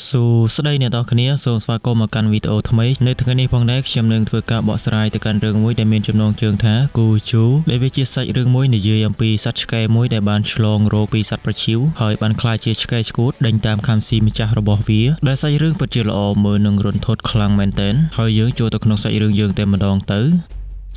សួស្តីអ្នកទាំងអស់គ្នាសូមស្វាគមន៍មកកាន់វីដេអូថ្មីនៅថ្ងៃនេះផងដែរខ្ញុំនឹងធ្វើការបកស្រាយទៅកាន់រឿងមួយដែលមានចំណងជើងថាគូជូដែលវាជាសាច់រឿងមួយនិយាយអំពីសត្វឆ្កែមួយដែលបានឆ្លងរោគពីសត្វប្រឈៀវហើយបានក្លាយជាឆ្កែឆ្កួតដេញតាមខាំស៊ីម្ចាស់របស់វាដែលសាច់រឿងពិតជាល្អមើលនឹងរន្ធត់ខ្លាំងមែនទែនហើយយើងចូលទៅក្នុងសាច់រឿងយើងតែម្ដងទៅ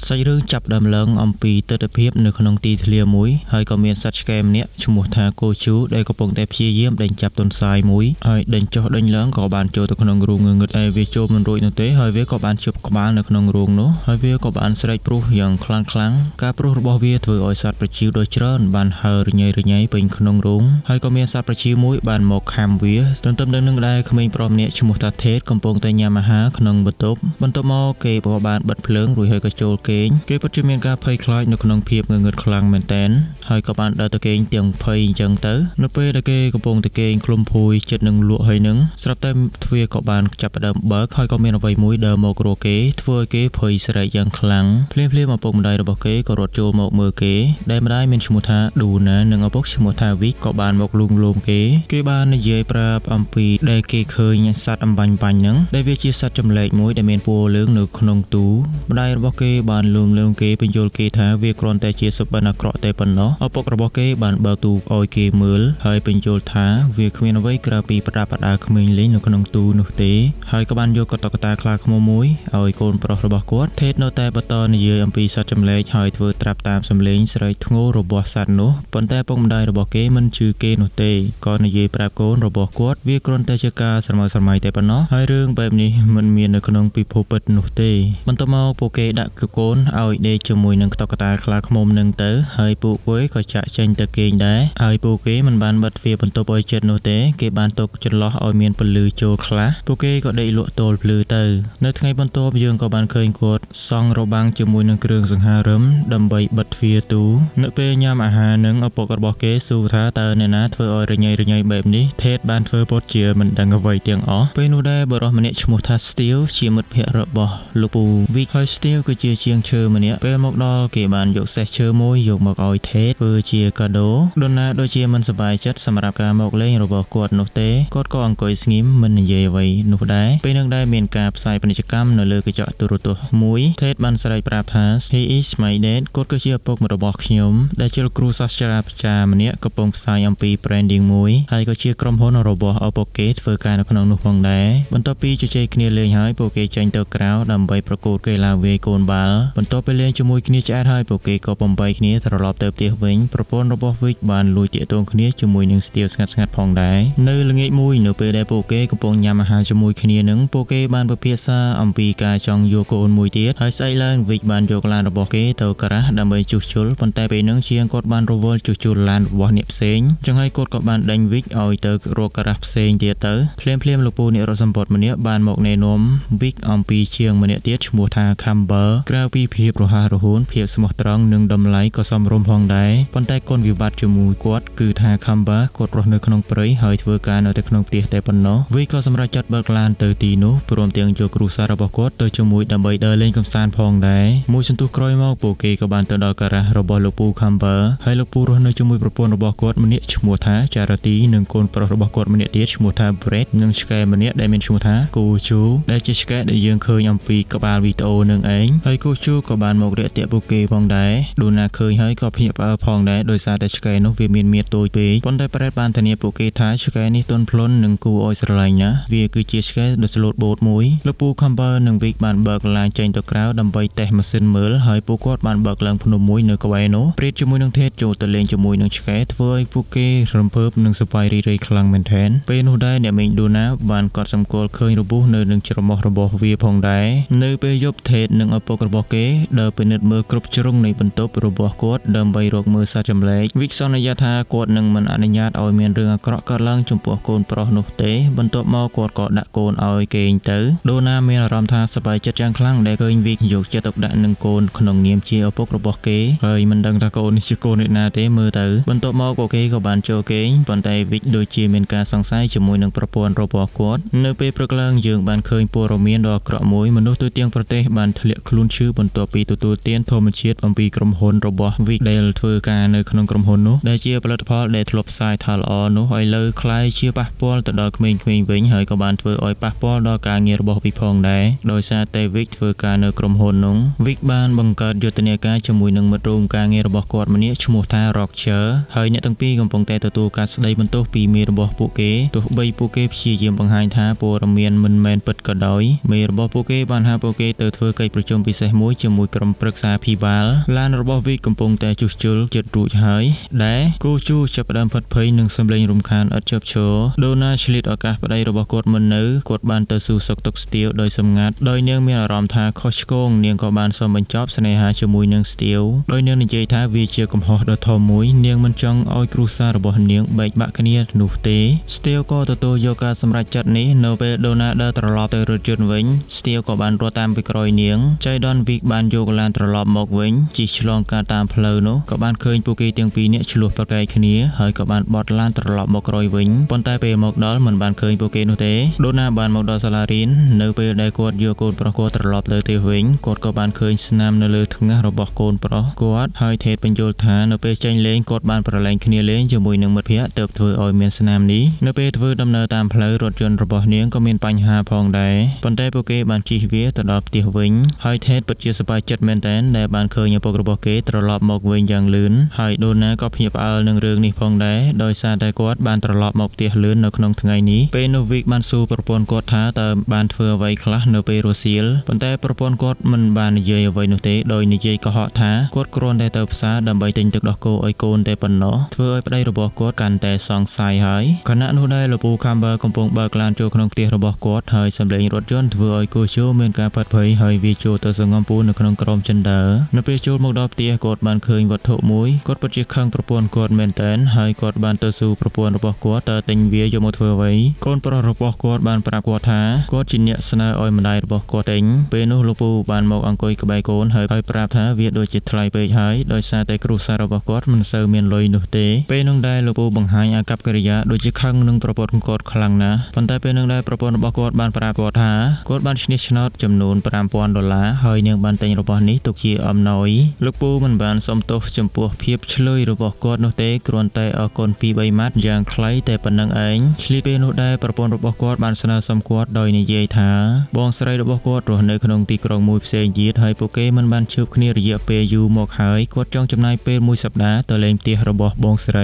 សាច់រឿងចាប់ដើមឡើងអំពីទិដ្ឋភាពនៅក្នុងទីធ្លាមួយហើយក៏មានសត្វឆ្កែម្នាក់ឈ្មោះថាកូជូដែលកំពុងតែព្យាយាមដេញចាប់ទន្សាយមួយហើយដេញចុះដេញឡើងក៏បានចូលទៅក្នុងរូងងងឹតហើយវាចូលមិនរួចនោះទេហើយវាក៏បានជប់ក្បាលនៅក្នុងរូងនោះហើយវាក៏បានស្រែកព្រុសយ៉ាងខ្លាំងខ្លាំងការព្រុសរបស់វាធ្វើឲ្យសត្វប្រជៀវដ៏ច្រើនបានហើររញ៉េរញ៉ៃពេញក្នុងរូងហើយក៏មានសត្វប្រជៀវមួយបានមកខាំវាទន្ទឹមនឹងនឹងដែរក្មេងប្រុសម្នាក់ឈ្មោះតាថេតកំពុងតែញ៉ាំអាហារក្នុងបន្ទប់បន្ទាប់មកគេក៏បានបិទភ្លើងរួចហើយក៏ចូលគេងគេពិតជាមានការភ័យខ្លាចនៅក្នុងភាពងងឹតខ្លាំងមែនទែនហើយក៏បានដើរទៅគេងទាំងភ័យអញ្ចឹងទៅនៅពេលដែលគេកំពុងតែគេងឃ្លុំភួយចិត្តនឹងលក់ហើយនឹងស្រាប់តែទ្វារក៏បានចាប់ផ្ដើមបើកហើយក៏មានអ្វីមួយដើរមករកគេធ្វើឲ្យគេភ័យស្រែកយ៉ាងខ្លាំងភ្លាមៗឪពុកម្ដាយរបស់គេក៏រត់ចូលមកមើលគេដែលម្ដាយមានឈ្មោះថាឌូណានិងឪពុកឈ្មោះថាវិកក៏បានមកលួងលោមគេគេបាននិយាយប្រាប់អំពីដែលគេឃើញសត្វអំបាញ់បាញ់ហ្នឹងដែលវាជាសត្វចម្លែកមួយដែលមានពណ៌លឿងនៅក្នុងទូម្ដាយរបស់គេបានលួងលោមគេបញ្យល់គេថាវាគ្រាន់តែជាសុបិនអាក្រក់តែប៉ុណ្ណោះឪពុករបស់គេបានបើកទូឲ្យគេមើលហើយបញ្យល់ថាវាគ្មានអ្វីក្រៅពីប្រដាប់ប្រដាក្មេងលេងនៅក្នុងទូនោះទេហើយក៏បានយកកតុកតាខ្លាឃ្មុំមួយឲ្យកូនប្រុសរបស់គាត់ថេតនៅតែបន្តនិយាយអំពីសត្វចម្លែកហើយធ្វើត្រាប់តាមសំឡេងស្រែកធ្ងោរបស់សត្វនោះប៉ុន្តែពុកម្ដាយរបស់គេមិនជឿគេនោះទេក៏និយាយប្រាប់កូនរបស់គាត់វាគ្រាន់តែជាការស្រមើស្រមៃតែប៉ុណ្ណោះហើយរឿងបែបនេះមិនមាននៅក្នុងពិភពពិតនោះទេបន្ទាប់មកពួកគេដាក់កូនឲ្យដេកជាមួយនឹងតុក្កតាខ្លាឃ្មុំនឹងទៅហើយពួកគេក៏ចាក់ចេញទៅគេងដែរហើយពួកគេមិនបានបិទទ្វារបន្ទប់ឲ្យជិតនោះទេគេបានទុកចន្លោះឲ្យមានពន្លឺចូលខ្លះពួកគេក៏ដេកលក់ទល់ភ្លឺទៅនៅថ្ងៃបន្ទាប់យើងក៏បានឃើញគាត់សង់របាំងជាមួយនឹងគ្រឿងសង្ហារឹមដើម្បីបិទទ្វារទូនៅពេលញ៉ាំអាហារនឹងឪពុករបស់គេសួរថាតើអ្នកណាធ្វើឲ្យរញ៉េរញ៉ៃបែបនេះថេតបានធ្វើពុតជាមិនដឹងអ្វីទាំងអស់ពេលនោះដែរបុរសម្នាក់ឈ្មោះថា Steve ជាមិត្តភក្តិរបស់លោកពូវិកហើយ Steve គឺជាជាងឈើម្នាក់ពេលមកដល់គេបានយកសេះឈើមួយយកមកឲ្យថេតធ្វើជាកាដូដូណាដូចជាមិនសប្បាយចិត្តសម្រាប់ការមកលេងរបស់គាត់នោះទេគាត់ក៏អង្គុយស្ងៀមមិននិយាយអ្វីនោះដែរពេលនឹងដែរមានការផ្សាយពាណិជ្ជកម្មនៅលើកញ្ចក់ទូរទស្សន៍មួយថេតបានស្រែកប្រាប់ថា He is my dad គាត់គឺជាឪពុករបស់ខ្ញុំដែលជាលោកគ្រូសាស្ត្រាចារ្យម្នាក់កំពុងផ្សាយអំពី branding មួយហើយក៏ជាក្រុមហ៊ុនរបស់ឪពុកគេធ្វើការនៅក្នុងនោះផងដែរបន្ទាប់ពីជជែកគ្នាលេងហើយពួកគេចេញទៅក្រៅដើម្បីប្រកួតកីឡាវាយកូនបាល់បន្ទាប់ពីលេងជាមួយគ្នាឆ្អែតហើយពួកគេក៏បំបីគ្នាត្រឡប់ទៅផ្ទះវិញប្រពន្ធរបស់វិកបានលួចទាក់ទងគ្នាជាមួយនឹងស្ទាវស្ងាត់ៗផងដែរនៅល្ងាចមួយនៅពេលដែលពួកគេកំពុងញ៉ាំអាហារជាមួយគ្នានឹងពួកគេបានពិភាក្សាអំពីការចង់យកកូនមួយទៀតហើយស្អែកឡើងវិកបានយកឡានរបស់គេទៅការ៉ាស់ដើម្បីជួសជុលប៉ុន្តែពេលនឹងជាងគាត់បានរវល់ជួសជុលឡានរបស់អ្នកផ្សេងចឹងហើយគាត់ក៏បានដេញវិកឲ្យទៅរកការ៉ាស់ផ្សេងទៀតទៅភ្លាមៗលោកពូអ្នករត់សម្បត្តិម្នាក់បានមកណែនាំវិកអំពីជាងម្នាក់ទៀតឈ្មោះថា Camber ក្រៅពីភាពរហ័សរហួនភាពស្មោះត្រង់និងតម្លៃក៏សមរម្យផងដែរប៉ុន្តែគុណវិបត្តិជាមួយគាត់គឺថា Camber គាត់រស់នៅក្នុងព្រៃហើយធ្វើការនៅតែក្នុងផ្ទះតែប៉ុណ្ណោះវិកក៏សម្រេចចិត្តបើកឡានទៅទីនោះព្រមទាំងយកគ្រួសាររបស់គាត់ទៅជាមួយដើម្បីដើរលេងកម្សាន្តផងដែរមួយសន្ទុះក្រោយមកពួកគេក៏បានទៅដល់ការ៉ាស់របស់លោកពូ Camber ហើយលោកពូរស់នៅជាមួយប្រពន្ធរបស់គាត់ម្នាក់ឈ្មោះថា Charity និងកូនប្រុសរបស់គាត់ម្នាក់ទៀតឈ្មោះថា Brett និងឆ្កែម្នាក់ដែលមានឈ្មោះថា Kojo ដែលជាឆ្កែដែលយើងឃើញអំពីក្បាលវីដេអូនឹងឯងហើយ Kojo ក៏បានមករាក់ទាក់ពួកគេផងដែរដូណាឃើញហើយក៏ភ្ញាក់ផ្អើលផងដែរដោយសារតែឆ្កែនោះវាមានមាឌតូចពេកប៉ុន្តែ Brett បានធានាពួកគេថាឆ្កែនេះទន់ភ្លន់និងគួរឲ្យស្រឡាញ់ណាស់វាគឺជាឆ្កែដ៏ស្លូតបូតមួយលោកពូ Camber និង Vic បានបើកឡានចេញទៅក្រៅដើម្បីតេស្តម៉ាស៊ីនមើលហើយពួកគាត់បានបើកឡើងភ្នំមួយនៅក្បែរនោះព្រាតជាមួយនឹងថេតចូលទៅលេងជាមួយនឹងឆ្កែធ្វើឲ្យពួកគេរំភើបនិងសប្បាយរីករាយខ្លាំងមែនទែនពេលនោះដែរអ្នកមីងដូណាបានកត់សម្គាល់ឃើញរបួសនៅនឹងច្រមុះរបស់វាផងដែរនៅពេលយប់ថេតនិងឪពុករបស់គេដើរពិនិត្យមើលគ្រប់ជ្រុងនៃបន្ទប់របស់គាត់ដើម្បីរកមើលសត្វចម្លែកវិកសន្យាថាគាត់នឹងមិនអនុញ្ញាតឲ្យមានរឿងអាក្រក់កើតឡើងចំពោះកូនប្រុសនោះទេបន្ទាប់មកគាត់ក៏ដាក់កូនឲ្យគេងទៅដូណាមានអារម្មណ៍ថាសប្បាយចិត្តយ៉ាងខ្លាំងដែលឃើញវិកយកចិត្តទុកដាក់នឹងកូនក្នុងនាមជាឪពុករបស់គេហើយមិនដឹងថាកូននេះជាកូនអ្នកណាទេមើលទៅបន្ទាប់មកពួកគេក៏បានចូលគេងប៉ុន្តែវិកដូចជាមានការសង្ស័យជាមួយនឹងប្រពន្ធរបស់គាត់នៅពេលព្រឹកឡើងយើងបានឃើញព័ត៌មានដ៏អាក្រក់មួយមនុស្សទូទាំងប្រទេសបានធ្លាក់ខ្លួនឈឺ បន្ទាប់ពីទទួលទានធម្មជាតិអំពីក្រុមហ៊ុនរបស់ Vic ដែលធ្វើការនៅក្នុងក្រុមហ៊ុននោះដែលជាផលិតផលដែលធ្លាប់ផ្សាយថាល្អនោះឥឡូវក្លាយជាប៉ះពាល់ទៅដល់ក្មេងៗវិញហើយក៏បានធ្វើឲ្យប៉ះពាល់ដល់ការងាររបស់ Vic ផងដែរដោយសារតែ Vic ធ្វើការនៅក្រុមហ៊ុននោះ Vic បានបង្កើតយុទ្ធនាការជាមួយនឹងមិត្តរួមការងាររបស់គាត់ម្នាក់ឈ្មោះថា Roger ហើយអ្នកទាំងពីរកំពុងតែទទួលការស្ដីបន្ទោសពីមេរបស់ពួកគេទោះបីពួកគេព្យាយាមបង្ហាញថាព័ត៌មានមិនមែនពិតក៏ដោយមេរបស់ពួកគេបានហៅពួកគេទៅធ្វើកិច្ចប្រជុំពិសេសមួយជាមួយក្រុមប្រឹក្សាភិបាលឡានរបស់ Vic កំពុងតែជួសជុលជិតរួចហើយដែលគូជូចាប់ផ្ដើមផិតភ័យនឹងសម្លេងរំខានឥតឈប់ឈរដូណាឆ្លៀតឱកាសប្តីរបស់គាត់មិននៅគាត់បានទៅសួរសុខទុក្ខស្ទៀវដោយសម្ងាត់ដោយនាងមានអារម្មណ៍ថាខុសឆ្គងនាងក៏បានសូមបញ្ចប់ស្នេហាជាមួយនឹងស្ទៀវដោយនាងនិយាយថាវាជាកំហុសដ៏ធំមួយនាងមិនចង់ឲ្យគ្រួសាររបស់នាងបែកបាក់គ្នានោះទេស្ទៀវក៏ទទួលយកការសម្រេចចិត្តនេះនៅពេលដូណាដើរត្រឡប់ទៅរថយន្តវិញស្ទៀវក៏បានរត់តាមពីក្រោយនាងចៃដន្យវីកបានយកឡានត្រឡប់មកវិញជិះឆ្លងកាត់តាមផ្លូវនោះក៏បានឃើញពួកគេទាំងពីរនាក់ឆ្លោះប្រកែកគ្នាហើយក៏បានបត់ឡានត្រឡប់មកក្រោយវិញប៉ុន្តែពេលមកដល់មិនបានឃើញពួកគេនោះទេដូណាបានមកដល់សាលារៀននៅពេលដែលគាត់យកកូនប្រុសគាត់ត្រឡប់ទៅផ្ទះវិញគាត់ក៏បានឃើញស្នាមនៅលើថ្ងាសរបស់កូនប្រុសគាត់ហើយថេតបញ្យល់ថានៅពេលចេញលេងគាត់បានប្រឡែងគ្នាលេងជាមួយនឹងមិត្តភ័ក្តិទើបធ្វើឲ្យមានស្នាមនេះនៅពេលធ្វើដំណើរតាមផ្លូវរថយន្តរបស់នាងក៏មានបញ្ហាផងដែរប៉ុន្តែពួកគេបានជិះវាទៅដល់ផ្ទះវិញហើយថេតពិតជាសប្បាយចិត្តមែនទែនដែលបានឃើញឪពុករបស់គេត្រឡប់មកវិញយ៉ាងលឿនហើយដូណាក៏ភ្ញាក់ផ្អើលនឹងរឿងនេះផងដែរដោយសារតែគាត់បានត្រឡប់មកផ្ទះលឿននៅក្នុងថ្ងៃនេះពេលនោះវីកបានសួរប្រពន្ធគាត់ថាតើបានធ្វើអ្វីខ្លះនៅពេលរសៀលប៉ុន្តែប្រពន្ធគាត់មិនបាននិយាយអ្វីនោះទេដោយនិយាយកុហកថាគាត់គ្រាន់តែទៅផ្សារដើម្បីទិញទឹកដោះគោឲ្យកូនតែប៉ុណ្ណោះធ្វើឲ្យប្តីរបស់គាត់កាន់តែសង្ស័យហើយខណៈនោះដែរលោកពូ Camber កំពុងបើកឡានចូលក្នុងផ្ទះរបស់គាត់ហើយសម្លេងរថយន្តធ្វើឲ្យគូជោមានការផាត់ភ័យហើយវាចូលទៅសង្ងំពូនៅក្នុងក្រុមចិនដើនៅពេលចូលមកដល់ផ្ទះគាត់បានឃើញវត្ថុមួយគាត់ពិតជាខឹងប្រពន្ធគាត់មែនទែនហើយគាត់បានទៅសួរប្រពន្ធរបស់គាត់តើទិញវាយកមកធ្វើអ្វីកូនប្រុសរបស់គាត់បានប្រាប់គាត់ថាគាត់ជាអ្នកស្នើឲ្យម្ដាយរបស់គាត់ទិញពេលនោះលោកពូបានមកអង្គុយក្បែរកូនហើយប្រាប់ថាវាដូចជាថ្លៃពេកហើយដោយសារតែគ្រួសាររបស់គាត់មិនសូវមានលុយនោះទេពេលនោះដែរលោកពូបង្ហាញអាកប្បកិរិយាដូចជាខឹងនឹងប្រពន្ធគាត់ខ្លាំងណាស់ប៉ុន្តែពេលនោះដែរប្រពន្ធរបស់គាត់បានប្រាប់គាត់ថាគាត់បានឈ្នះឆ្នោតចំនួន 5000 ដុល្លារហើយនាងបានទិញរបស់នេះទុកជាអំណោយលោកពូមិនបានសុំទោសចំពោះភាពឆ្លើយរបស់គាត់នោះទេគ្រាន់តែអរគុណពី3ម៉ាត់យ៉ាងខ្លីតែប៉ុណ្ណឹងឯងឆ្លៀតពេលនោះដែរប្រពន្ធរបស់គាត់បានស្នើសុំគាត់ដោយនិយាយថាបងស្រីរបស់គាត់រស់នៅក្នុងទីក្រុងមួយផ្សេងទៀតហើយពួកគេមិនបានជួបគ្នារយៈពេលយូរមកហើយគាត់ចង់ចំណាយពេលមួយសប្តាហ៍ទៅលេងផ្ទះរបស់បងស្រ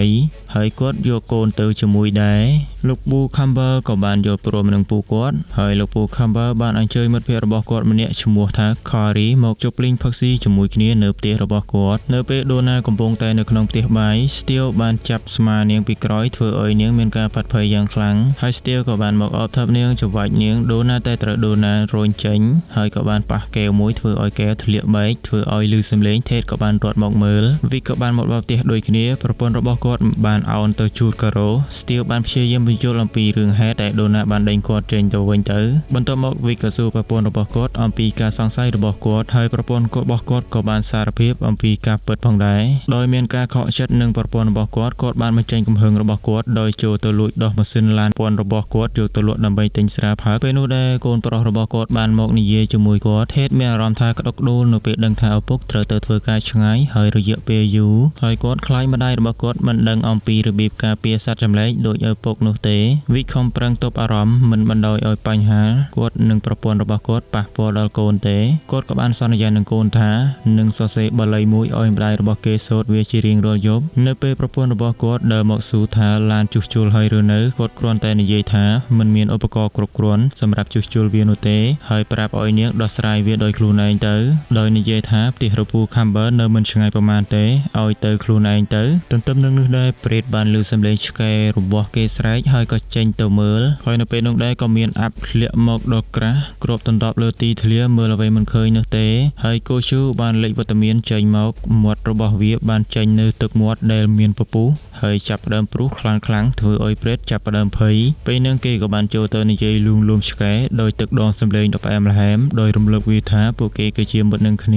ីហើយគាត់យកកូនទៅជាមួយដែរលោកពូ Camber ក៏បានយល់ព្រមនឹងពូគាត់ហើយលោកពូ Camber បានអញ្ជើញមិត្តភ័ក្តិរបស់គាត់ម្នាក់ឈ្មោះថា Kari មកជប់លេងផឹកស៊ីជាមួយគ្នានៅផ្ទះរបស់គាត់នៅពេលដូណាកំពុងតែនៅក្នុងផ្ទះបាយ Steel បានចាប់ស្មានាងពីក្រោយធ្វើឲ្យនាងមានការផាត់ភ័យយ៉ាងខ្លាំងហើយ Steel ក៏បានមកអបថើបនាងច្របាច់នាងដូណាតែត្រូវដូណារុញចេញហើយក៏បានប៉ះកែវមួយធ្វើឲ្យកែវធ្លាក់បែកធ្វើឲ្យឮសំឡេងថេតក៏បានរត់មកមើលវីក៏បានមកដល់ផ្ទះដូចគ្នាប្រពន្ធរបស់គាត់បានអោនទៅជូតការ៉ូ Steel បានព្យាយាមបញ្យល់អំពីរឿងហេតុតែដូណាបានដេញគាត់ចេញទៅវិញទៅបន្ទាប់មកវីក៏សួរប្រពន្ធរបស់គាត់អំពីការសង្ស័យរបស់គាត់ហើយប្រពន្ធរបស់គាត់ក៏បានសារភាពអំពីការពិតផងដែរដោយមានការខកចិត្តនឹងប្រពន្ធរបស់គាត់គាត់បានបញ្ចេញកំហឹងរបស់គាត់ដោយចូលទៅលួចដោះម៉ាស៊ីនឡានពន្ធរបស់គាត់យកទៅលក់ដើម្បីទិញស្រាផឹកពេលនោះដែរកូនប្រុសរបស់គាត់បានមកនិយាយជាមួយគាត់ថេតមានអារម្មណ៍ថាក្តុកក្តួលនៅពេលដឹងថាឪពុកត្រូវទៅធ្វើការឆ្ងាយហើយរយៈពេលយូរហើយគាត់ខ្លាចម្ដាយរបស់គាត់មិនដឹងអំពីរបៀបការពារសត្វចម្លែកដូចឪពុកនោះទេវីខំប្រឹងទប់អារម្មណ៍មិនបណ្ដោយឲ្យបញ្ហាគាត់និងប្រពន្ធរបស់គាត់ប៉ះពាល់ដល់កូនទេគាត់ក៏បានសន្យានឹងកូនថានឹងសរសេរបល័យមួយឲ្យម្ដាយរបស់គេសូត្រវាជារៀងរាល់យប់នៅពេលប្រពន្ធរបស់គាត់ដើរមកសួរថាឡានជួសជុលហើយឬនៅគាត់គ្រាន់តែនិយាយថាមិនមានឧបករណ៍គ្រប់គ្រាន់សម្រាប់ជួសជុលវានោះទេហើយប្រាប់ឲ្យនាងដោះស្រាយវាដោយខ្លួនឯងទៅដោយនិយាយថាផ្ទះរពូ Camber នៅមិនឆ្ងាយប្រមាណទេឲ្យទៅខ្លួនឯងទៅទន្ទឹមនឹងនោះដែរប្រេតបានឮសំឡេងឆ្កែរបស់គេស្រែកហើយក៏ចេញទៅមើលហើយនៅពេលនោះដែរក៏មានអាប់ធ្លាក់មកដល់ក្រាស់គ្របដណ្ដប់លើទីធ្លាមើលអ្វីមិនឃើញនោះទេហើយកូជូបានលេចវត្តមានចេញមកមាត់របស់វាបានចេញនៅទឹកមាត់ដែលមានពពុះហើយចាប់ផ្ដើមព្រុសខ្លាំងខ្លាំងធ្វើឲ្យប្រេតចាប់ផ្ដើមភ័យពេលនឹងគេក៏បានចូលទៅនិយាយលួងលោមឆ្កែដោយទឹកដងសំឡេងដ៏ផ្អែមល្ហែមដោយរំលឹកវាថាពួកគេគឺជាមិត្តនឹងគ្ន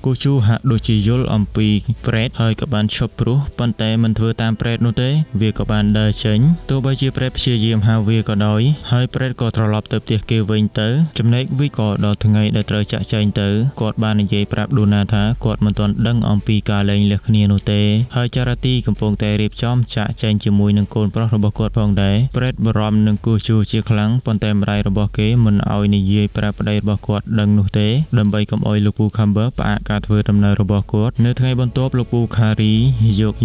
ាគូជូហាក់ដូចជាយល់អំពីប្រេតហើយក៏បានឈប់ព្រុសប៉ុន្តែមិនធ្វើតាមប្រេតនោះទេវាក៏បានដើរចេញទោះបីជាប្រេតព្យាយាមហៅវាក៏ដោយហើយប្រេតក៏ត្រឡប់ទៅផ្ទះគេវិញទៅចំណែកវីក៏ដល់ថ្ងៃដែលត្រូវចាក់ចែងទៅ គាត់បាននិយាយប្រាប់ដូណាថាគាត់មិនទាន់ដឹងអំពីការលែងលះគ្នានោះទេហើយចារ៉ាទីកំពុងតែរៀបចំចាក់ចែងជាមួយនឹងកូនប្រុសរបស់គាត់ផងដែរប្រេតបារម្ភនឹងគូជួជាខ្លាំងប៉ុន្តែម្ដាយរបស់គេមិនឲ្យនិយាយប្រាប់ប្តីរបស់គាត់ដឹងនោះទេដើម្បីកុំឲ្យលោកពូ Camber ផ្អាកការធ្វើដំណើររបស់គាត់នៅថ្ងៃបន្ទាប់លោកពូខារ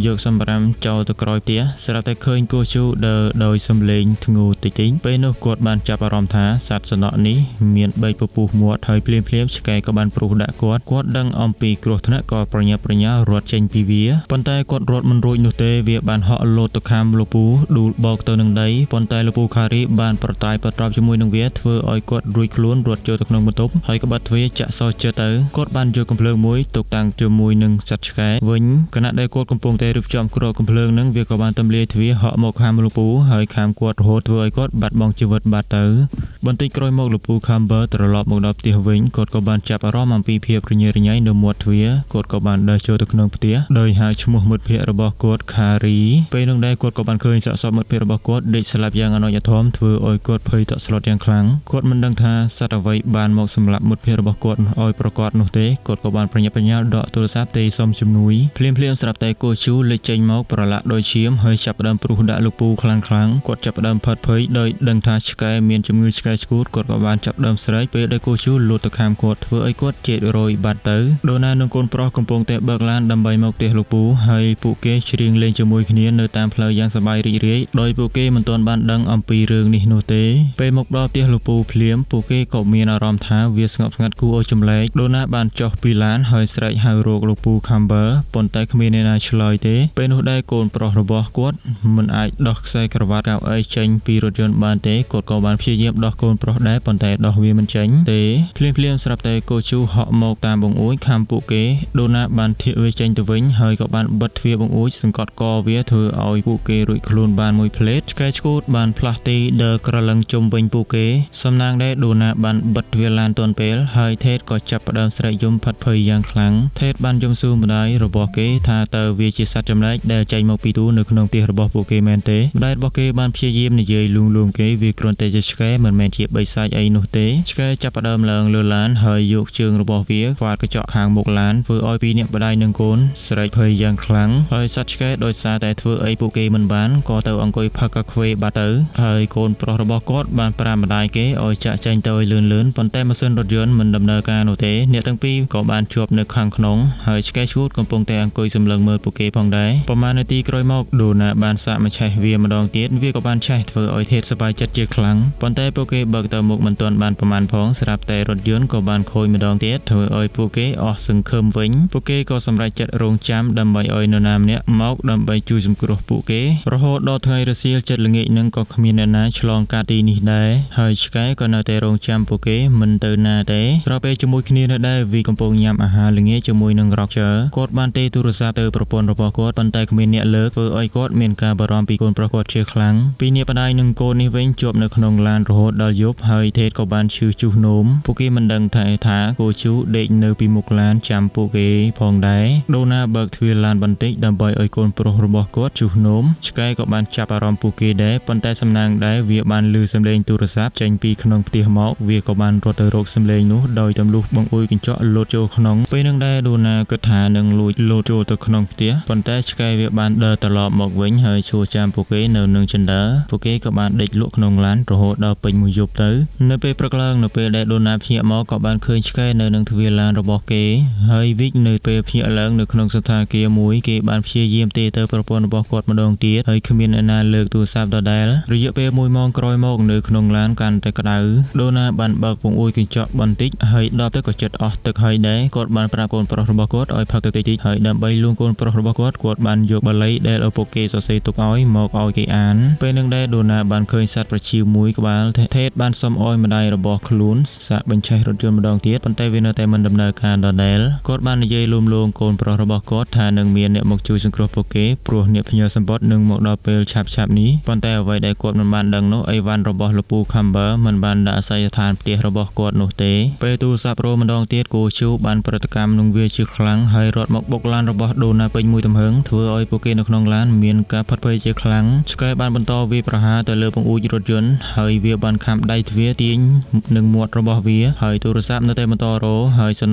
ីយកសម្រាមចោលទៅក្រោយផ្ទះស្រាប់តែឃើញគូជូដើរដោយសំឡេងធ្ងូតិចតិចពេលនោះគាត់បានចាប់អារម្មណ៍ថាសត្វសំណក់នេះមានបែកពពុះមាត់ហើយភ្លាមៗឆ្កែក៏បានព្រុសដាក់គាត់គាត់ដឹងអំពីគ្រោះថ្នាក់ក៏ប្រញាប់ប្រញាល់រត់ចេញពីវាប៉ុន្តែគាត់រត់មិនរួចនោះទេវាបានហក់លោតទៅខាំលោកពូដួលបោកទៅនឹងដីប៉ុន្តែលោកពូខារីបានប្រតាយប្រត្រប់ជាមួយនឹងវាធ្វើឲ្យគាត់រួចខ្លួនរត់ចូលទៅក្នុងបន្ទប់ហើយក៏បាត់ទ្វារចាក់សោចិត្តទៅគាត់បានយកកំភ្លើងមួយទុកតាំងជាមួយនឹងសត្វឆ្កែវិញខណៈដែលគាត់កំពុងតែរៀបចំគ្រាប់កំភ្លើងនឹងវាក៏បានទម្លាយទ្វារហក់មកខាំលោកពូហើយខាំគាត់រហូតធ្វើឲ្យគាត់បាត់បង់ជីវិតបាត់ទៅបន្តិចក្រោយមកលោកពូ Camber ត្រឡប់មកដល់ផ្ទះវិញគាត់ក៏បានចាប់អារម្មណ៍អំពីភាពរញ៉េរញ៉ៃនៅមាត់ទ្វារគាត់ក៏បានដើរចូលទៅក្នុងផ្ទះដោយហៅឈ្មោះមិត្តភ័ក្តិរបស់គាត់ខារីពេលនោះដែរគាត់ក៏បានឃើញសាកសពមិត្តភ័ក្តិរបស់គាត់ដេកស្លាប់យ៉ាងអនុញធមធ្វើឲ្យគាត់ភ័យតក់ស្លុតយ៉ាងខ្លាំងគាត់មិនដឹងថាសត្វអ្វីបានមកសម្លាប់មិត្តភ័ក្តិរបស់គាត់ឲ្យប្រកាសនោះទេគាត់ក៏បានប្រញាប់ប្រញាល់ដកទូរស័ព្ទទេសុំជំនួយភ្លាមៗស្រាប់តែគោជូលេចចេញមកប្រឡាក់ដោយឈាមហើយចាប់ផ្ដើមព្រុសដាក់លោកពូខ្លាំងៗគាត់ចាប់ផ្ដើមផាត់ភ័យដោយដឹងថាឆ្កែមានជំងឺឆ្កែឆ្កួតគាត់ក៏បានចាប់ដើមស្រែកពេលដែលគោជូលូតទៅខាំគាត់ធ្វើឲ្យគាត់ជែករយបាត់ទៅដូណានិងកូនប្រុសកំពុងតែបើកឡានដើម្បីមកផ្ទះលោកពូហើយពួកគេច្រៀងលេងជាមួយគ្នានៅតាមផ្លូវយ៉ាងសប្បាយរីករាយដោយពួកគេមិនទាន់បានដឹងអំពីរឿងនេះនោះទេពេលមកដល់ផ្ទះលោកពូភ្លាមពួកគេក៏មានអារម្មណ៍ថាវាស្ងប់ស្ងាត់គួរឲ្យចម្លែកដូណាបានចុះពីឡានហើយស្រែកហៅរកលោកពូ Camber ប៉ុន្តែគ្មានអ្នកណាឆ្លើយទេពេលនោះដែរកូនប្រុសរបស់គាត់មិនអាចដោះខ្សែក្រវ៉ាត់កៅអីចេញពីរថយន្តបានទេគាត់ក៏បានព្យាយាមដោះកូនប្រុសដែរប៉ុន្តែដោះវាមិនចេញទេភ្លាមៗស្រាប់តែគោជូហក់មកតាមបង្អួចខាំពួកគេដូណាបានធាក់វាចេញទៅវិញហើយក៏បានបិទទ្វារបង្អួចសង្កត់កវាធ្វើឲ្យពួកគេរួចខ្លួនបានមួយផ្លេតឆ្កែឆ្កួតបានផ្លាស់ទីដើរក្រឡឹងជុំវិញពួកគេសំណាងដែរដូណាបានបិទទ្វារឡានទាន់ពេលហើយថេតក៏ចាប់ផ្ដើមស្រែកយំផាត់ភ័យយ៉ាងខ្លាំងថេតបានយំសួរម្ដាយរបស់គេថាតើវាជាសត្វចម្លែកដែលចេញមកពីទូនៅក្នុងផ្ទះរបស់ពួកគេមែនទេម្ដាយរបស់គេបានព្យាយាមនិយាយលួងលោមគេវាគ្រាន់តែជាឆ្កែមិនមែនជាបិសាចអីនោះទេឆ្កែចាប់ផ្ដើមឡើងលើឡានហើយយកជើងរបស់វាខ្វាតកញ្ចក់ខាងមុខឡានធ្វើឲ្យពីរនាក់ម្ដាយនិងកូនស្រែកភ័យយ៉ាងខ្លាំងហើយសត្វឆ្កែដោយសារតែធ្វើអីពួកគេមិនបានក៏ទៅអង្គុយផឹកកាហ្វេបាត់ទៅហើយកូនប្រុសរបស់គាត់បានប្រាប់ម្ដាយគេឲ្យចាក់ចែងទៅឲ្យលឿនៗប៉ុន្តែម៉ាស៊ីនរថយន្តមិនដំណើរការនោះទេអ្នកទាំងពីរក៏បានជាប់នៅខាងក្នុងហើយឆ្កែឆ្កួតកំពុងតែអង្គុយសម្លឹងមើលពួកគេផងដែរប្រហែលនាទីក្រោយមកដូណាបានសាកមកឆេះវាម្ដងទៀតវាក៏បានឆេះធ្វើឲ្យថេតសប្បាយចិត្តជាខ្លាំងប៉ុន្តែពួកគេបើកទៅមុខមិនទាន់បានប្រមាណផងស្រាប់តែរថយន្តក៏បានខូចម្ដងទៀតធ្វើឲ្យពួកគេអស់សង្ឃឹមវិញពួកគេក៏សម្រេចចិត្តរងចាំដើម្បីឲ្យនរណាម្នាក់មកដើម្បីជួយសង្គ្រោះពួកគេរហូតដល់ថ្ងៃរសៀលចិត្តល្ងាចនឹងក៏គ្មានអ្នកណាឆ្លងកាត់ទីនេះដែរហើយឆ្កែក៏នៅតែរងចាំពួកគេមិនទៅណាទេស្របពេលជាមួយគ្នានៅដែរវីកំពុងញ៉ាំអាហារល្ងាចជាមួយនឹង Roger គាត់បានទេទូរស័ព្ទទៅប្រពន្ធរបស់គាត់ប៉ុន្តែគ្មានអ្នកលើកធ្វើឲ្យគាត់មានការបារម្ភពីកូនប្រុសគាត់ជាខ្លាំងពីអ្នកម្ដាយនិងកូននេះវិញជាប់នៅក្នុងឡានរហូតដល់យប់ហើយថេតក៏បានឈឺជុះនោមពួកគេមិនដឹងថាគោជូដេកនៅពីមុខឡានចាំពួកគេផងដែរដូណាបើកទ្វារឡានបន្តិចដើម្បីឲ្យកូនប្រុសរបស់គាត់ជុះនោមឆ្កែក៏បានចាប់អារម្មណ៍ពួកគេដែរប៉ុន្តែសំណាងដែរវាបានឮសំឡេងទូរស័ព្ទចេញពីក្នុងផ្ទះមកវាក៏បានរត់ទៅរកសំឡេងនោះដោយទម្លុះបង្អួចកញ្ចក់លោតចូលក្នុងពេលនឹងដែរដូណាគិតថានឹងលួចលោតចូលទៅក្នុងផ្ទះប៉ុន្តែឆ្កែវាបានដើរត្រឡប់មកវិញហើយឈួរចាំពួកគេនៅនឹងជណ្ដើរពួកគេក៏បានដេកលក់ក្នុងឡានរហូតដល់ពេញមួយយប់ទៅនៅពេលព្រឹកឡើងនៅពេលដែលដូណាភ្ញាក់មកក៏បានឃើញឆ្កែនៅនឹងទ្វារឡានរបស់គេហើយវិចនៅពេលភ្ញាក់ឡើងនៅក្នុងសណ្ឋាគារមួយគេបានព្យាយាមទេទៅប្រពន្ធរបស់គាត់ម្ដងទៀតហើយគ្មានអ្នកណាលើកទូរស័ព្ទដដែលរយៈពេល1ម៉ោងក្រោយមកនៅក្នុងឡានកាន់តែក្តៅដូណាបានបើកពង្អួយកញ្ចក់បន្តិចហើយដល់ទៅក៏ចិត្តអស់ទឹកហើយដែរគាត់បានប្រាប់កូនប្រុសរបស់គាត់ឲ្យផឹកទឹកតិចៗហើយដើម្បីលួងកូនប្រុសរបស់គាត់គាត់បានយកបាលីដែលឪពុកគេសរសេរទុកឲ្យមកឲ្យគេអានពេលនឹងដែរដូណាបានឃើញសត្វប្រជៀវមួយក្បាលថេតបានសុំឲ្យម្ដាយរបស់ខ្លួនសាកបញ្ឆេះរថយន្តម្ដងទៀតប៉ុន្តែវានៅតែមិនដំណើរការដដែលគាត់បាននិយាយលួងលោមកូនប្រុសរបស់គាត់ថានឹងមានអ្នកមកជួយសង្គ្រោះពួកគេព្រោះអ្នកភ្ញៀវសម្បត្តិនឹងមកដល់ពេលឆាប់ៗនេះប៉ុន្តែអ្វីដែលគាត់មិនបានដឹងនោះអីវ៉ាន់របស់លោកពូ Camber មិនបានដាក់អាសយដ្ឋានផ្ទះរបស់គាត់នោះទេពេលទូរស័ព្ទរម្ដងទៀតគោជូបានប្រតិកម្មនឹងវាជាខ្លាំងហើយរត់មកបុកឡានរបស់ដូណាពេញមួយទំហឹងធ្វើឲ្យពួកគេនៅក្នុងឡានមានការផាត់ភ័យជាខ្លាំងឆ្កែបានបន្តវាយប្រហារទៅលើបង្អួចរថយន្តហើយវាបានខាំដៃទ្វារទាញនឹងមាត់របស់វាហើយទូរស័ព្ទនៅតែបន្ត រហើយសំ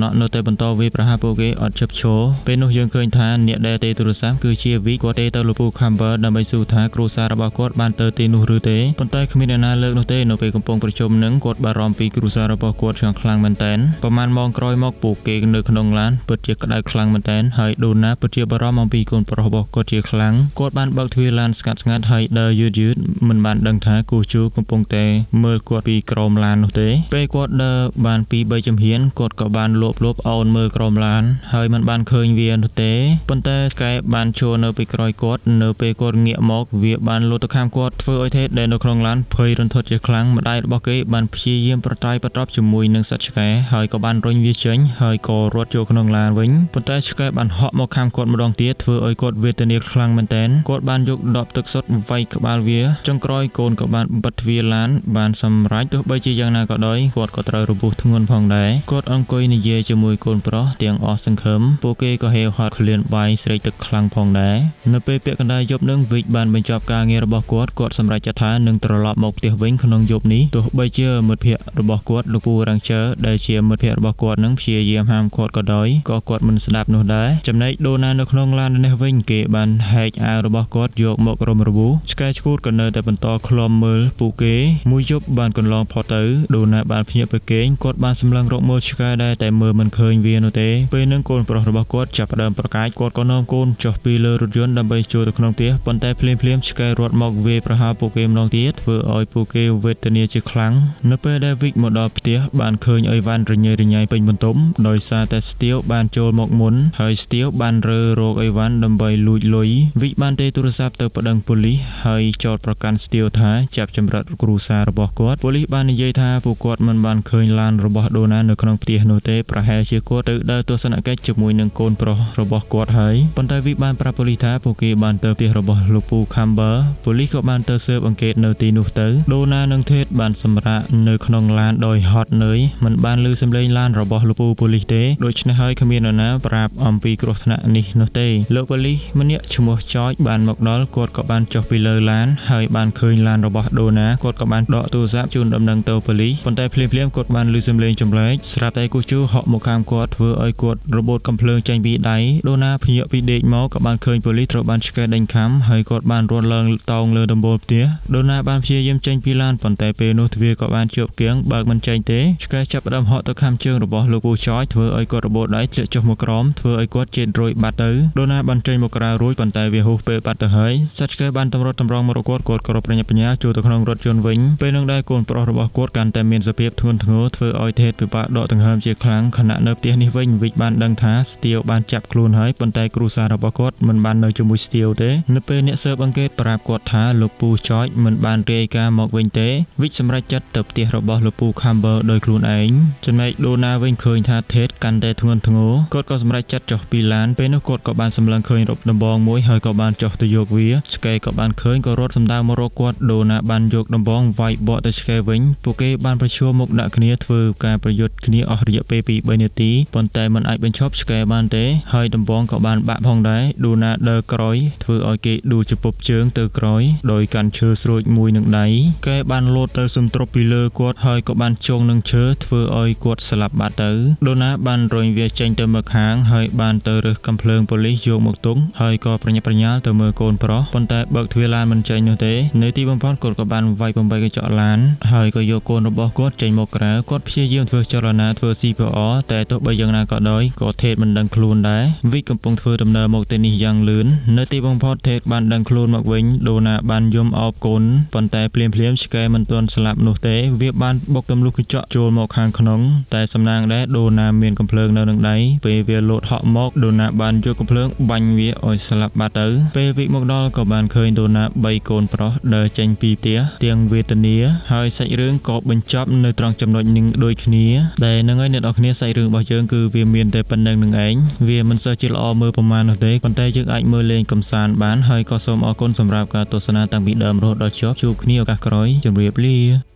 ណក់នៅតែបន្តវាយប្រហារពួកគេអត់ឈប់ឈរពេលនោះយើងឃើញថាអ្នកដែលទេទូរស័ព្ទគឺជាវីគាត់ទេទៅលោកពូ Camber ដើម្បីសួរថាគ្រួសាររបស់គាត់បានទៅទីនោះឬទេប៉ុន្តែគ្មានអ្នកណាលើកនោះទេនៅពេលកំពុងប្រជុំនឹងគាត់បារម្ភពីគ្រួសាររបស់គាត់យ៉ាងខ្លាំងមែនទែនប្រហែលម៉ោងក្រោយមកពួកគេនៅក្នុងឡានពិតជាក្តៅខ្លាំងមែនទែនហើយដូណាពិតជាបារម្ភអំពីកូនប្រុសរបស់គាត់ជាខ្លាំងគាត់បានបើកទ្វារឡានស្ងាត់ៗហើយដើរយឺតៗមិនបានដឹងថាគូជូកំពុងតែមើលគាត់ពីក្រោមឡាននោះទេពេលគាត់ដើរបានពី3ជំហានគាត់ក៏បានលបអោនមើលក្រោមឡានហើយមិនបានឃើញវានោះទេប៉ុន្តែកែបានចូលនៅពីក្រោយគាត់នៅពេលគាត់ងាកមកវាបានលោតទៅខាងគាត់ធ្វើឲ្យថេដែលនៅក្នុងឡានភ័យរន្ធត់ជាខ្លាំងម្ដាយរបស់គេបានព្យាយាមប្រតាយប្រតប់ជាមួយនឹងសត្វឆ្កែហើយក៏បានរុញវាចេញហើយក៏រត់ចូលក្នុងឡានវិញប៉ុន្តែឆ្កែបានហក់មកខាងគាត់ម្ដងទៀតធ្វើឲ្យគាត់វេទនាខ្លាំងមែនទែនគាត់បានយកដបទឹកសុទ្ធវាយក្បាលវាចុងក្រោយកូនក៏បានបិទទ្វារឡានបានសម្រេចទោះបីជាយ៉ាងណាក៏ដោយគាត់ក៏ត្រូវរបួសធ្ងន់ផងដែរគាត់អង្គុយនិយាយជាមួយកូនប្រុសទាំងអស់សង្ឃឹមពួកគេក៏ហេវហត់ឃ្លានបាយស្រេកទឹកខ្លាំងផងដែរនៅពេលពាក់កណ្ដាលយប់នឹងវិចបានបញ្ចប់ការងាររបស់គាត់គាត់សម្រេចចិត្តថានឹងត្រឡប់មកផ្ទះវិញក្នុងយប់នេះទោះបីជាមិត្តភ័ក្តិរបស់គាត់លោកពូរ៉ាំងជើដែលជាមិត្តភ័ក្តិរបស់គាត់នឹងព្យាយាមហាមគាត់ក៏ដោយក៏គាត់មិនស្ដាប់នោះដែរចំណែកដូណានៅក្នុងឡាននេះវិញគេបានហែកអាវរបស់គាត់យកមករំរបួសឆ្កែឆ្កួតក៏នៅតែបន្តឃ្លាំមើលពួកគេមួយយប់បានកន្លងផុតទៅដូណាបានភ្ញាក់ពីគេងគាត់បានសម្លឹងរកមើលឆ្កែដែរតែមើលមិនឃើញវានោះទេពេលនឹងកូនប្រុសរបស់គាត់ចាប់ផ្ដើមប្រកាយគាត់ក៏នាំកូនចុះពីលើរថយន្តដើម្បីចូលទៅក្នុងផ្ទះប៉ុន្តែភ្លាមៗឆ្កែរត់មកវាយប្រហារពួកគេម្ដងទៀតធ្វើឲ្យពួកគេវេទនាជាខ្លាំងនៅពេលដែលវិកមកដល់ផ្ទះបានឃើញអីវ៉ាន់រញ៉េរញ៉ៃពេញបន្ទប់ដោយសារតែស្ទាវបានចូលមកមុនហើយស្ទាវបានរើរកអីវ៉ាន់ដើម្បីលួចលុយវិកបានទេទូរស័ព្ទទៅប្តឹងប៉ូលីសហើយចោទប្រកាន់ស្ទាវថាចាប់ចម្រិតគ្រួសាររបស់គាត់ប៉ូលីសបាននិយាយថាពួកគាត់មិនបានឃើញឡានរបស់ដូណានៅក្នុងផ្ទះនោះទេប្រហែលជាគាត់ទៅដើរទស្សនកិច្ចជាមួយនឹងកូនប្រុសរបស់គាត់ហើយប៉ុន្តែវិបានប្រាប់ប៉ូលីសថាពួកគេបានទៅផ្ទះរបស់លោកពូ Camber ប៉ូលីសក៏បានទៅស៊ើបអង្កេតនៅទីនោះទៅដូណានិងថេតបានសម្រាកនៅក្នុងឡានដោយហត់នឿយមិនបានឮសំឡេងឡានរបស់លោកពូប៉ូលីសទេដូច្នេះហើយគ្មាននរណាប្រាប់អំពីគ្រោះថ្នាក់នេះនោះទេលោកប៉ូលីសម្នាក់ឈ្មោះចចបានមកដល់គាត់ក៏បានចុះពីលើឡានហើយបានឃើញឡានរបស់ដូណាគាត់ក៏បានដកទូរស័ព្ទជូនដំណឹងទៅប៉ូលីសប៉ុន្តែភ្លាមៗគាត់បានឮសំឡេងចម្លែកស្រាប់តែគូជូហក់មកខាងគាត់ធ្វើឲ្យគាត់របូតកំភ្លើងចេញពីដៃដូណាភ្ញាក់ពីដេកមកក៏បានឃើញប៉ូលីសត្រូវបានឆ្កែដេញខាំហើយគាត់បានរត់ឡើងតោងលើដំបូលផ្ទះដូណាបានព្យាយាមចេញពីឡានប៉ុន្តែពេលនោះទ្វារក៏បានជាប់គៀងបើកមិនចេញទេឆ្កែចាប់ផ្ដើមហក់ទៅខាំជើងរបស់លោកពូចយធ្វើឲ្យគាត់របូតដៃធ្លាក់ចុះមកក្រោមធ្វើឲ្យគាត់ជេតរួយបាត់ទៅដូណាបានចេញមកក្រៅរួចប៉ុន្តែវាហួសពេលបាត់ទៅហើយសត្វឆ្កែបានតម្រត់តម្រង់មករកគាត់គាត់ក៏ប្រញាប់ប្រញាល់ចូលទៅក្នុងរថយន្តវិញពេលនឹងដែរកូនប្រុសរបស់គាត់កាន់តែមានសភាពធ្ងន់ធ្ងរធ្វើឲ្យថេតពិបាកដកដង្ហើមជាខ្លាំងខណៈនៅផ្ទះនេះវិញវិចបានដឹងថាស្ទាវបានចាប់ខ្លួនហើយប៉ុន្តែគ្រួសាររបស់គាត់មិនបាននៅជាមួយស្ទាវទេនៅពេលអ្នកស៊ើបអង្កេតប្រាប់គាត់ថាលោកពូចចមិនបានរាយការណ៍មកវិញទេវិចសម្រេចចិត្តទៅផ្ទះរបស់លោកពូ Camber ដោយខ្លួនឯងចំណែកដូណាវិញឃើញថាថេតកាន់តែធ្ងន់ធ្ងរគាត់ក៏សម្រេចចិត្តចុះពីឡានពេលនោះគាត់ក៏បានសម្លឹងឃើញរົບដំបងមួយហើយក៏បានចុះទៅយកវាឆ្កែក៏បានឃើញក៏រត់សម្ដៅមករកគាត់ដូណាបានយកដំបងវាយបកទៅឆ្កែវិញពួកគេបានប្រឈមមុខដាក់គ្នាធ្វើការប្រយុទ្ធគ្នាអស់រយៈពេលពី3នាទីប៉ុន្តែមិនអាចបញ្ឈប់ឆ្កែបានទេហើយដំបងក៏បានបាក់ផងដែរដូណាដើរក្រោយធ្វើឲ្យគេដួលជំពប់ជើងទៅក្រោយដោយកាន់ឈើស្រួចមួយនឹងដៃកែបានលោតទៅសំទ្រប់ពីលើគាត់ហើយក៏បានចងនឹងឈើធ្វើឲ្យគាត់ស្លាប់បាត់ទៅដូណាបានរុញវាចេញទៅមកខាងហើយបានទៅរើសកំភ្លើងប៉ូលីសយកមកទុំហើយក៏ប្រញាប់ប្រញាល់ទៅមើលកូនប្រុសប៉ុន្តែបើកទ្វារឡានមិនចេញនោះទេនៅទីបំផុតគាត់ក៏បានវាយបំបីកញ្ចក់ឡានហើយក៏យកកូនរបស់គាត់ចេញមកក្រៅគាត់ព្យាយាមធ្វើចលនាធ្វើ CPR តែទោះបីយ៉ាងណាក៏ដោយក៏ថេតមិនដឹងខ្លួនដែរវិកកំពុងធ្វើដំណើរមកទីនេះយ៉ាងលឿននៅទីបំផុតថេតបានដឹងខ្លួនមកវិញដូណាបានយំអោបកូនប៉ុន្តែភ្លាមៗឆ្កែមិនទាន់ស្លាប់នោះទេវាបានបុកទម្លុះកញ្ចក់ចូលមកខាងក្នុងតែសំណាងដែរដូណាមានកំភ្លើងនៅនឹងដៃពេលវាលោតហក់មកដូណាបានយកកំភ្លើងបាញ់វាឲ្យស្លាប់បាត់ទៅពេលវិកមកដល់ក៏បានឃើញដូណា3កូនប្រុសដើរចេញពីផ្ទះទាំងវេទនាហើយសាច់រឿងក៏បញ្ចប់នៅត្រង់ចំណុចនឹងដូចគ្នាដែលនឹងហើយអ្នកនរគ្នាសាច់រឿងរបស់យើងគឺវាមានតែប៉ុណ្្នឹងនឹងឯងវាមិនសូវជាល្អមើលប្រមាណនោះទេប៉ុន្តែយើងអាចមើលលេងកម្សាន្តបានហើយក៏សូមអរគុណសម្រាប់ការទស្សនាតាំងពីដើមរហូតដល់ចប់ជួបគ្នាឱកាសក្រោយជម្រាបលា។